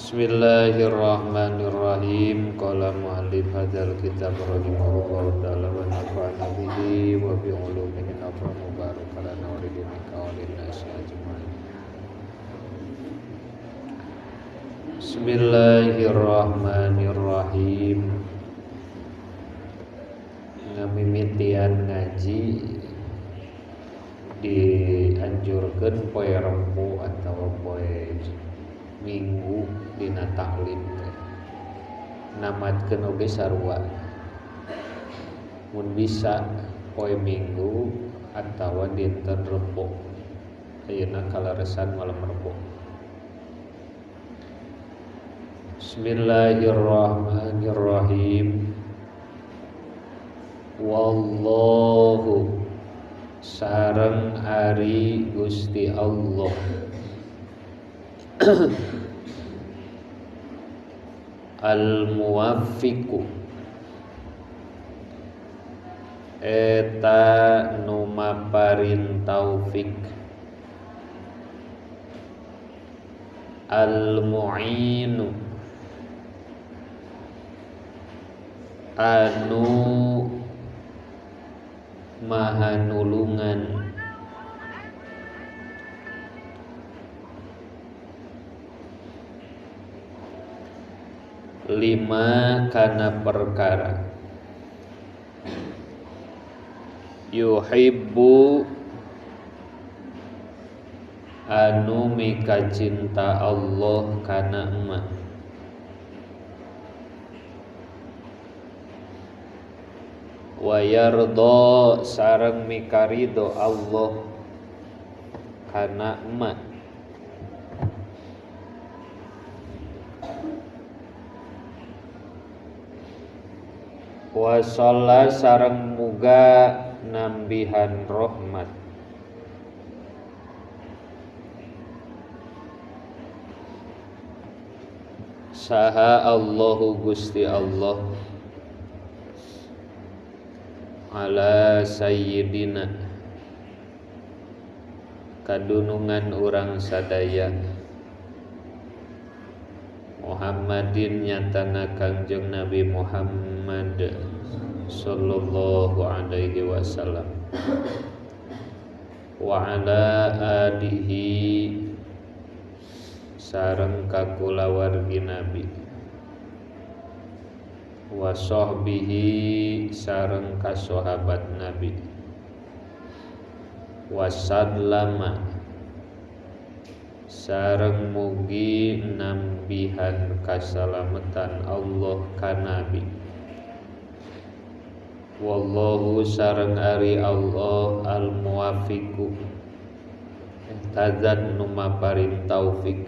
Bismillahirrahmanirrahim. Qala muallif hadzal kitab rahimahullahu ta'ala wa nafa'ana bihi wa bi ulumihi nafa'an mubarakatan lana wa lidinika wa linnasi ajma'in. Bismillahirrahmanirrahim. Ngamimitian ngaji dianjurkeun poe Rebo atawa poe Minggu dina taklim teh. Namatkeun oge sarua. Mun bisa poe Minggu atawa dinten Rebo. Ayeuna kaleresan malam Rebo. Bismillahirrahmanirrahim. Wallahu sareng ari Gusti Allah. Al-muwaffiqu eta nu maparin taufik, al-mu'inu anu maha nulungan, lima kana perkara, yuhibbu anu mika cinta Allah kana emma, wa yarda sareng mika ridho Allah kana emma, wa sholla sareng muga nambihan rahmat, saha Allahu Gusti Allah ala sayyidina kadunungan urang sadaya Muhammadin nyatana Kangjeng Nabi Muhammad sallallahu alaihi wasallam wa ala alihi sareng kakulawargi Nabi wa sahbihi sareng kasahabat Nabi wa sallama sareng mugi nambihan kasalamatan Allah ka Nabi. Wallahu sareng ari Allah al-muwafiqu eta zat nu maparin taufik,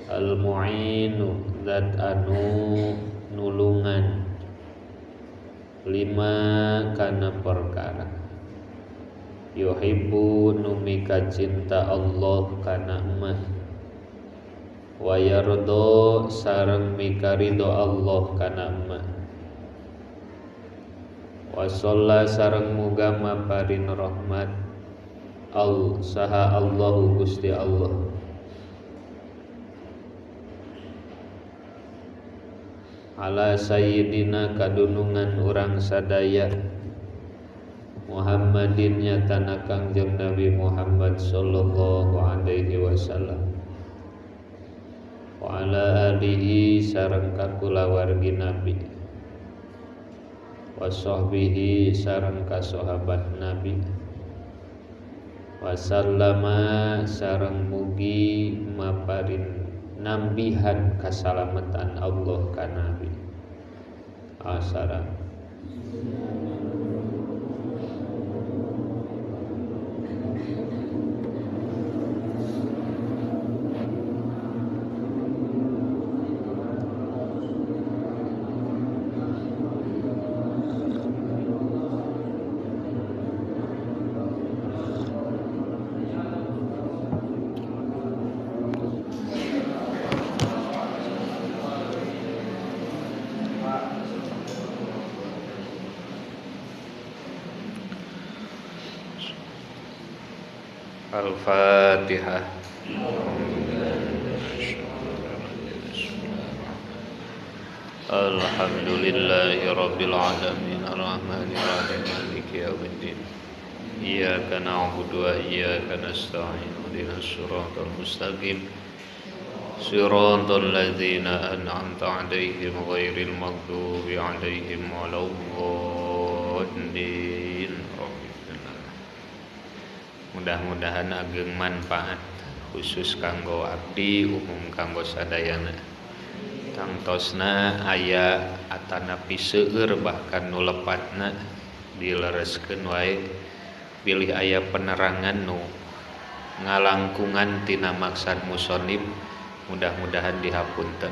al-mu'inu zat anu nulungan, lima kana perkara, yuhibbu nu mika cinta Allah kana emma, wa yardo sareng mika ridho Allah kana emma, wa sholla sareng muga maparin rahmat al saha Allahu Gusti Allah ala sayyidina kadunungan urang sadaya Muhammadin nyatana Kangjeng Nabi Muhammad sallallahu alaihi wasallam wa ala alihi sareng kakulawargi Nabi wa sahbihi sareng kasahabat Nabi wa sallama sareng mugi maparin nambihan kasalamatan Allah ka Nabi. Assalam. Al-Fatihah. Alhamdulillahi rabbil alamin arrahmanir rahim maliki yaumiddin. Iyyaka na'budu wa iyyaka nasta'in ihdinas siratal mustaqim siratal ladzina an'amta 'alaihim ghairil maghdubi 'alaihim waladdallin. Mudah-mudahan ageng manfaat khusus kanggo abdi, umum kanggo sadayana. Tangtosna aya atanapi seueur bahkan nu lepatna dilereskeun wae bilih aya penerangan nu ngalangkungan tina maksad musonib, mudah-mudahan dihapunten.